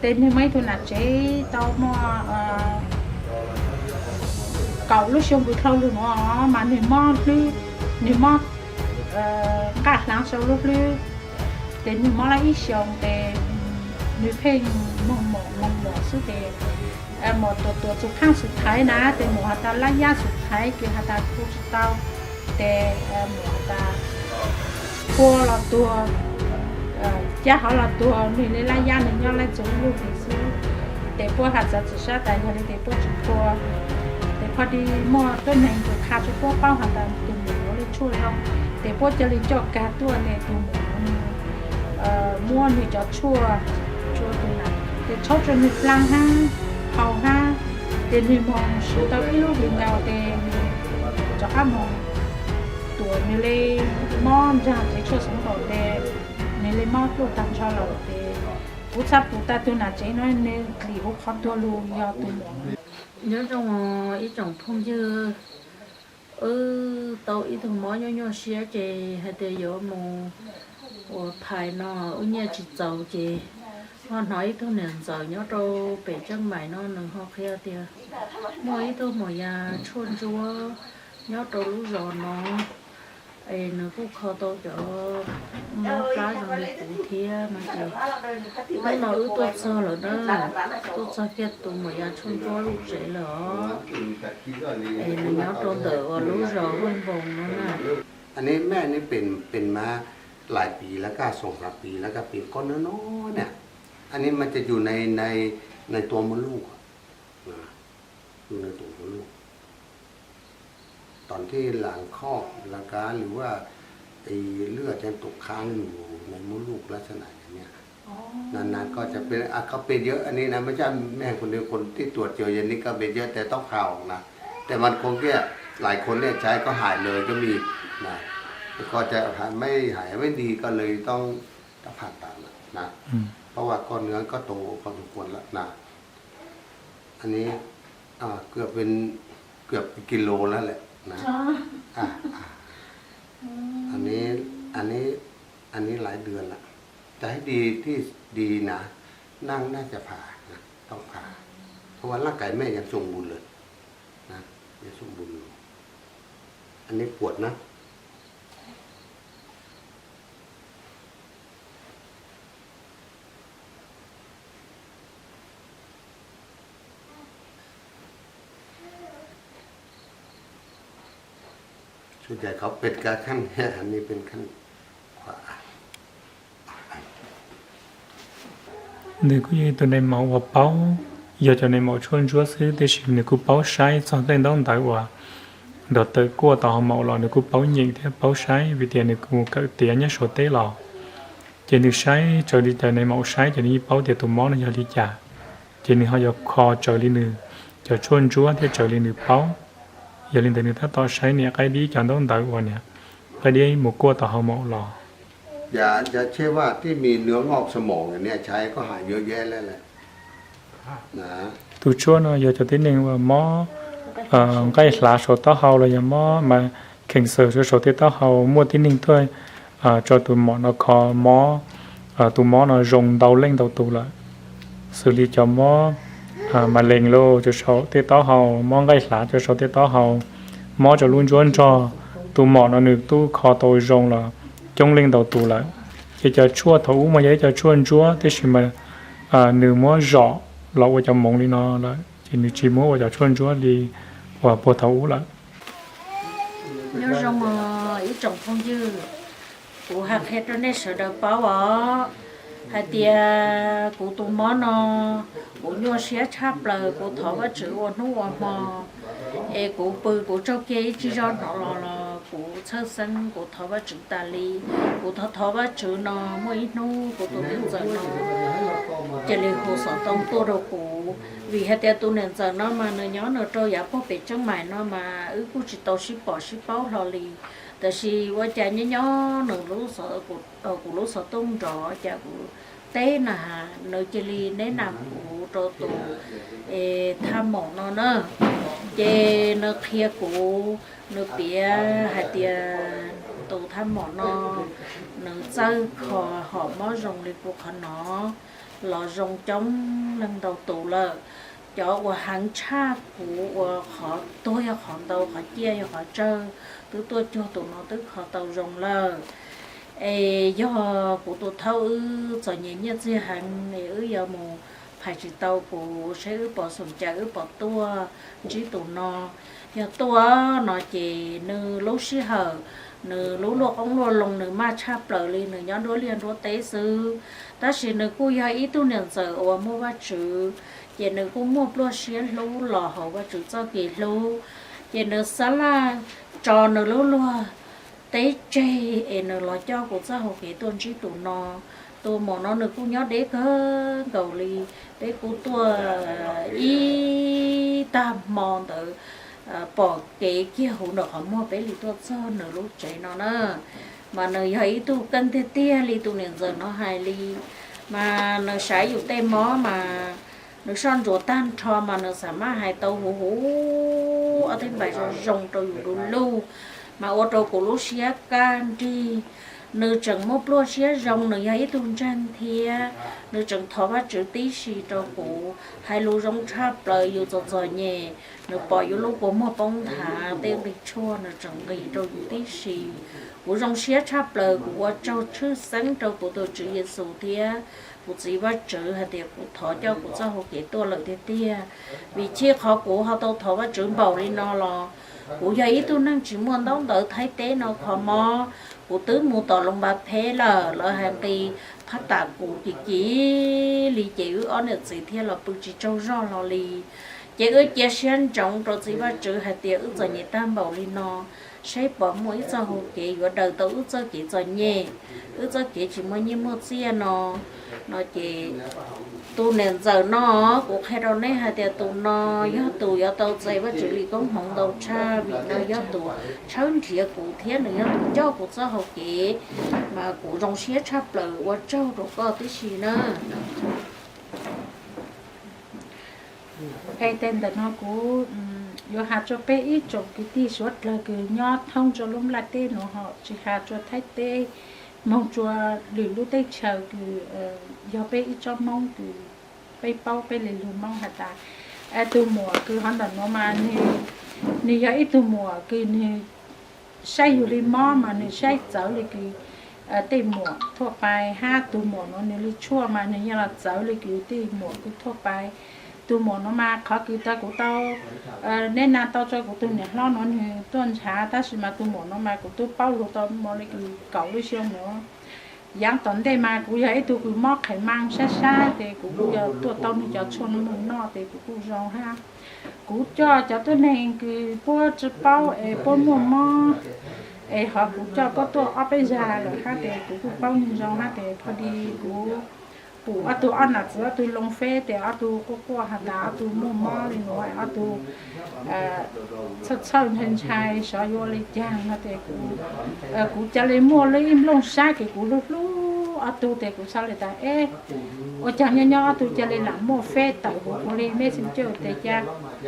Ces nwg muaj ib tug nam tsev tau muaj kaum lub xyoo kws dlhau lug nuav mas nwg mob hlwb, nwg mob nqaj hlaav sau lub hlwb. Ces nwg mob lab ib xyoos ces nwg pheej moog muam moog muam xwb ces muam tuam tuam txug phaab xwm thaiv na ces muam has tas lab yab xwm thaiv ces has tas tu tsi tau, ces muam has tas puab los tuag, cab hov los tuag, nwg le lab yab nwg nyob lab txug ib lub hlis xwb. Ces puab has txawv txim sab tas yog le tes puab tsi phua, ces puab di muaj tuab neeg kws qha rua puab paub has tas tug muam yuav le tshuaj zoo, ces puab ca le coj kag tuaj ces tug muam muab nwg cov tshuaj tsua tug nam, ces tshuab tsua nwg dlaag hab, haus hab, ces nwg moog swv tau ib lub hlis nkaus ces nwg rov qab moog tuam nwg le mob nraag tsev tshuaj xoov nkaus ces nwg le mob pluj taag nrho lawm ces kuv txhaj pum tas tug nam tsev nuav nwg dlim huv qhov tuag lug yog tug muam. Nyob zoo ib tsoom phooj ywg, wb tau ib tug mob nyuaj nyuaj siab ces hais tias yuav mus ua phais no, wb nyiaj tsis txaus ces ho hnov ib tug niam ntxawm nyob rau pem Tseej Maim no nws ho qhia tias muaj ib tug maum yas tshuaj ntsuab nyob rau lub zos no, es nws kuj kho tau cov mob plab zoo li kuv thiab no ces hnub no wb tuaj txog lawm na, tuaj txog kiag tus maum yas tshuaj ntsuab lub tsev lawm os. Es nws nyob rau ntawm uas lub zos Huaj Npoos no na. Anij mej anij pem mas lais piv lawv kaj xoom xav piv lawv kaj piv kob nab no na. Anij mas ca yus nai tua mos luj, yus nai tua mos luj. Tod thij las khoj lawv kaj lwm vaj, lwm vaj ceeb tus khaab yus nai mos luj lab xab nam yog niaj. Nas nas koj ca peb, koj peb yawg anij na, mej caj mej koj nij koj tij tuam caug yog nij koj peb yawg tes taub hau na. Tes mas koj kiag lais koj niaj tsaib koj hais lawm cov mis na, koj ca hais mej hais mej nti koj lawv toob tab pham tas lawm na. Pab vas koj nws koj tus koj tus kuam lawm na. Anij, aa, kwv kis lus lawm lawm na. Anij, anij laiv dwm lawm, tas hib di tij di na, naj naj ca pham, toob pham, pab vas laj kais mej yaav xum npus lawm, yaav xum npus lawm. Anij kuam na. Tsuas cas koj pes kab khaj, nws pes khaj. Nws kuj yog ib tug nais maum uas paub, yog cov nais maum tshuaj ntsuab xwb, tiam sis nws kuj paub saib txog tej ntaub ntawv uas nrov tawm kuaj tau hauv maum los nws kuj paub nyeem thiab paub saib, vim tias nws kuj kawm tiav nyob Suav teb los. Ces nws saib raws li cov nais maum saib ces nws yeej paub tias tus mob no yog li cas, ces nws ho yuav kho raws li nws cov tshuaj ntsuab thiab raws li nws paub. Yog li ntawd nws tab tom saib niam qaib dib cov ntaub ntawv uas niam qaib dib mus kuaj tau hauv maum los. Yog tsheb vaj tij mis nws ngoj xa maum niam tshais koj hais yuav yeb lawm. Tus tshuaj no yog cov tib neeg uas mob nqaij hlav saum taub hau los yog mob mas kheem xaws rau saum tej taub hau, muaj tib neeg tuaj tso tus maum no kho mob, tus mob no zoo ntau leej ntau tus lawm. Xws li cov mob mas lees lauj rau saum tej taub hau, mob nqaij hlav rau saum tej taub hau, mob rau lub ntsuab nrog, tus maum no nws tub kho tau zoo los coob leej ntau tus lawm. Ces cov tshuaj thaum ub mas yog ib co tshuaj ntsuab, tiam sis mas nws muab zom los ua cov moov li no lawm, ces nws tsis muab ua cov tshuaj ntsuab li uas puag thaum ub lawm. Nyob zoo ib tsoom phooj ywg, kuv hais qhia rau nej sawv daws paub os, hais tias kuv tus mob no, kuv nyuaj siab tshaj plaws, kuv thov Vajtswv ua hnub ua hmo, es kuv pw kuv tsaug kiag ib tsig zog hnov los los kuv txhawj xeeb, kuv thov Vajtswv tas li. Kuv thov thov Vajtswv no muaj ib hnub kuv tus tub ntxawm no cia li hu xov tooj tuaj rau kuv, vim hais tias tus niam ntxawm no mas nws nyob nws rau yav puag pem Tseeb Maim no mas wb kuj tsis tau sib pom sib paub hlo li. Tab sis ua cas nyob nyob nws, kuv lub xov tooj nrov cas kuv teb na, nws cia li neb na kuv rau tus thaj maum no na. Ces nws qhia kuv, nws piav hais tias tus thaj maum no nws txawj kho hom mob zoo li kuv qhov no. los zoo coob leej ntau tus lawm. Cov uas heev tshaj kuv uas qhov tuag yog qhov ntau, qhov ciaj yog qhov tsawg, twb tuaj cuag tus no twb kho tau zoo lawm. Es yog kuv tus thaub wb txom nyem nyiaj txiag heev es wb yuav mus phais tsis tau kuv, saib wb puas xoom cai wb puas tuaj ntsib tus no. Yog tuaj no ces nws lub sij hawm, nws lub luaj qoob luaj loo nws maj tshaj plaws li, nws nyob nruab liaj nruab teb xwb, tab sis nws kuj yog ib tug niam ntxawm uas muaj Vajtswv, ces nws kuj muaj pluaj siab hlub los hauv Vajtswv txoj kev hlub. Ces nws xab laj tso nws lub luag teb tseg es nws los coj kuv txoj hau kev tuaj ntsib tus no. Tus muam no nws kuj nyob deb kawg nkaus li, peb kuj tuaj ib tag hmo ntawd pom kev kiag huv ntawm qhov muag peb li tuaj txog nws lub tsev no na. Mas nws yog ib tug keej tiag tiag li tus niam ntxawm no hais li, mas nws saib yus tej mob mas nws soj ntsuam tag nrho mas nws xam maj hais tau huv huv ob tej npaim zoo zoo rau yus du lug, mas ua rau kuv lub siab kaj nrig. Nws tseem muaj pluaj siab zoo, nws yog ib tug ntseeg thiab, nws tseem thov Vajtswv tib si rau kuv, hais lus zoo tshaj plaws yus txom txom nyem. Nws pom yus lub kua muag poob nthav tej nqi tshuaj nws tseem nqis rau yus tib si. Kuv zoo siab tshaj plaws, kuv ua tsaug tshwj xeeb rau kuv tus Tswv Yexus thiab kuv txiv Vajtswv hais tias kuv thov coj kuv txoj hau kev tuaj lawm tiag tiag. Vim chij qhov kuv ho tau thov Vajtswv npaum li no los kuv yog ib tug neeg tsis muaj ntaub ntawv Thaib teb no kho mob, kuv twb mus tom Loos Npas Pheb lawm, lawv hais nqi phab tas kuv kim kim li, ces wb ob niam txiv thiaj los pw tsis tsaug zog hlo li. Ces wb cia siab ntsoov rau txiv Vajtswv hais tias wb txom nyem tag npaum li no, saib puas muaj ib txoj hau kev yuav daws tau wb txoj kev txom nyem, wb txoj kev tsis muaj nyiaj muaj txiaj no. No ces tus niam ntxawm no, kuv qhia rau nej hais tias tus no yog tus yuav tau txais Vajtswv li koob hmoov ntau tshaj, vim nws yog tus tshawb nrhiav kuv thiab nws yog tus coj kuv txoj hau kev, mas kuv zoo siab tshaj plaws, ua tsaug rau koj tib si na. Es ntawm no kuv yuav has rua peb ib tsoom kwv tij suav dlawg kws nyob thoob rua lub nplaj teb nuav hos tsis has rua Thaib teb, moog rua lwm lub teb chaws kws yog peb ib tsoom Moob kws peb paub peb le lug Moob has tas, tug muam kws hov ntawm nuav mas nwg yog ib tug muam kws nwg saib yug le mob mas nwg saib txawv le kws tej muam thuaj pais, hab tug muam nuav nwg le tshuaj mas nwg yog los txawv le kws tej muam kws thuaj pais. Tug muam nuav mas qhov kws tau kuv tau, neb nag tau rua kuv tug niam hlob nuav nwg tuaj nrhav, tab sis mas tug muam nuav mas kuv tub paub lug tau mo le kws kaum lub xyoo nuav. Yaav tom ntej mas kuv yog ib tug kws mob qhev maa sab sab tes kuv kuj yog tuaj tau nwg cov tshuaj nuav moog noj tes kuv kuj zoo hab. Kuv coj cov tuab neeg kws puab tsi paub es puab muaj mob es hov kuv coj puab tuaj ob peb zag lawm hab tes kuv kuj paub nwg zoo hab tes pho di kuv pum ob tug ob nam txiv ob tug loo feb tes ob tug quaj quaj has tas ob tug muaj mob le nuav, ob tug txhawj txhawj ntshai ntshai xyov yuav ua le caag no tes kuv ca le muaj le ib nplooj sab kws kuv hlub hlub ob tug tes kuv txhaj le tas, eb, ua caag nyob nyob ob tug ca le lam muaj feb tawm huv kuv le messenger tes ca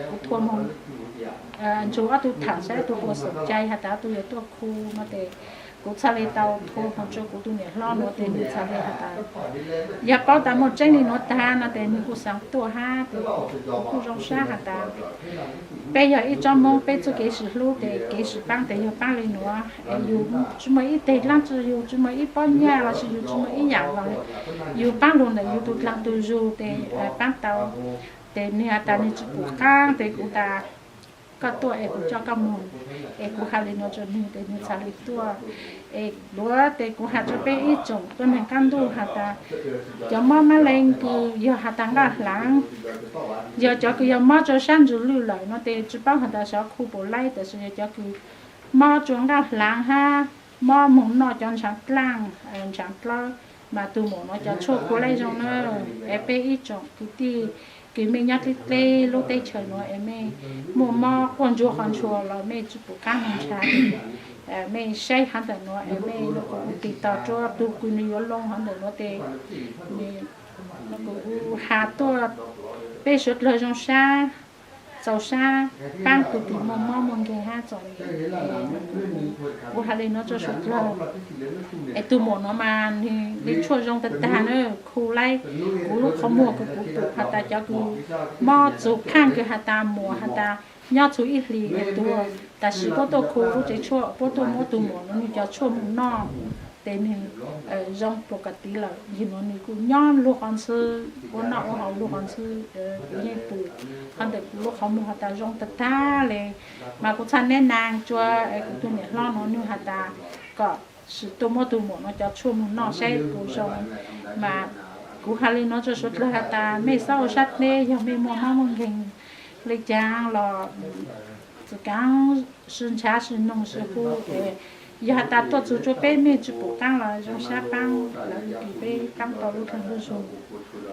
kuv thua moog nrug ob tug tham saib ob tug puas xom cai has tas ob tug yuav tuaj khu no tes kuv txhaj le tau thua moog rua kuv tug niam hlob nuav tes nwg txhaj le has tas yog paub tas muaj tseeb le nuav tag no tes nwg kuj xaav tuaj hab tes kuv kuj zoo sab has tas peb yog ib tsob Moob, peb txuj kev sim hlub tes kev sim paab tes yog paab le nuav es yug tsi muaj ib teg dlaab tsi, yug tsi muaj ib pob nyaj lossis yug tsi muaj ib yaam los yug paab lug ntawm yug tug dlaag tug zug tes paab tau. Tes nwg has tas nwg tsi pum qaab tes kuv tas koj tuaj es kuv coj koj moog. Es kuv has le nuav rua nwg tes nwg txhaj le tuaj. Es luav tes kuv has rua peb ib tsoom tuab neeg qaab ntuj has tas cov mob mab leej kws yog has tas nqaj hlaav, yog cov kws yog mob rua sab ntsws lwj lawm no tes tsi paub has tas xyov khu puas laib, tab sis yog cov kws mob rua nqaj hlaav hab mob moog noj cov ntshaav dlaaj ntshaav dlawb mas tug muam nuav cov tshuaj khu laib zoo na. Es peb ib tsoom kwv tij kws mej nyob dleb dleb lub teb chaws nuav es mej muaj mob quaj ntsuag qhov ntshua los mej tsi pum qaab moog nrhav, mej saib hov ntawm nuav es mej kuj tiv tauj rua tug kws nwg yuav loo hov ntawm nuav tes kuv has tuaj peb suav dlawg zoo sab. txaus sab paab tug twg muaj mob muaj nkeeg hab txom nyem. Kuv has le nuav rua suav dlawg, es tug muam nuav mas nwg le tshuaj zoo tag tag na, khu laib kuv lub qhov muag kws kuv pum has tas cov kws mob txug khaaj kws has tas muam has tas nyob txug ib hlis es tuag, tam sim puab tuaj khu lub tsev tshuaj, puab tuaj muab tug muam nuav nwg cov tshuaj moog noj, tes nwg zoo pus ka tiv lawm. Yog nuav nwg kuj nyob luag qhov ntxhw, ua noj ua haus luag qhov ntxhw, kuv yeej pum qhov ntawm kuv lub qhov muag has tas zoo tag tag le. Mas kuv txhaj neb naag rua kuv tug niam hlob nuav nwg has tas kom sim tuaj muab tug muam nuav cov tshuaj moog noj saib puas zoo. Mas kuv has le nuav rua suav dlawg has tas mej xob ua sab dleb, yog mej muaj mob muaj nkeeg le caag los txwv kaav sib ntshaw sib noog sib hu es, yog has tas tuaj txug rua peb mej tsi pum qaab los zoo sab paab, lawv kws peb qaab tau lub dlaag lub zug.